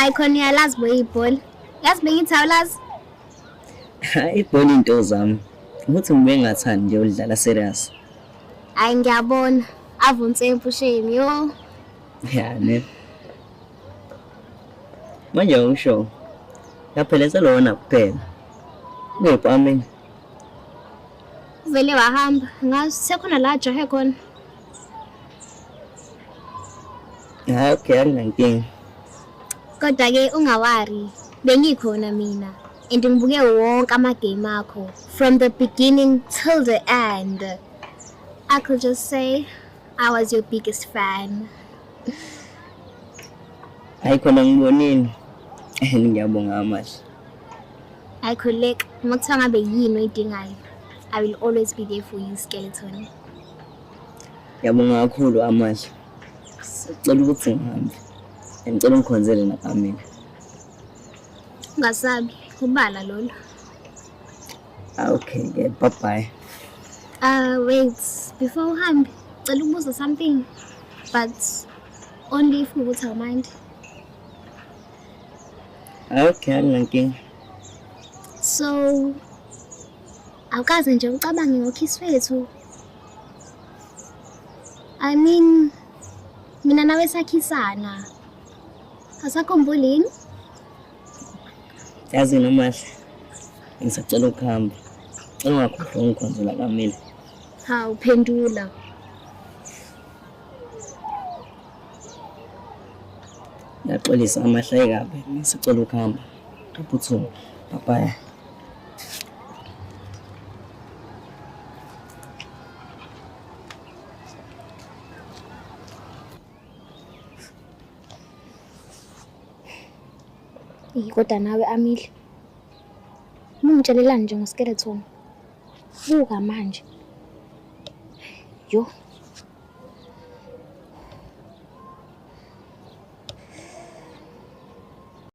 Hayi khona uyalazi bo ibhola. Yazi bengithi awulazi. Ibhola into zami. Ukuthi ngibe ngathandi nje ulidlala serious. Hayi ngiyabona. Avunsempu shame yo. Ya ne. Manje ngisho. Yapheleza lona kuphela. Ngephi mina. Uvele wahamba. Ngazi sekhona la ajahe khona. Hayi okay anginankinga. Kodwa-ke ungawari, bengikhona mina and ngibuke wonke ama-game akho from the beginning till the end. I could just say I was your biggest fan. Hayi khona ngibonile. And ngiyabonga amahle. Hayi khululeka, uma kuthiwa ngabe yini oyidingayo, I will always be there for you, Skeleton. Ngiyabonga kakhulu amahle. Sicela ukuthi ngihambe. Ngicela ungikhonzele nakamina. Ungasabi, ubala lolo. Okay, ke bye bye. Wait, before uhambe, cela ukubuza something, but only if ukuthi awumind. Okay, anginankinga. So, awukaze nje ucabange ngokhisi wethu? I mean, mina nawe sakhisana. Asakhumbuli yini? Yazi nomahle. Ngisacela ukuhamba. Cela ungakhohlwa ungikhonzela kamina. Hawu, phendula. Ngiyaxolisa amahle kabi. Ngisacela ukuhamba. Ngiyaphuthuma. Bye bye. Eyi kodwa nawe Amile. Ungitshelelani nje ngoskeleton? Buka manje. Yo.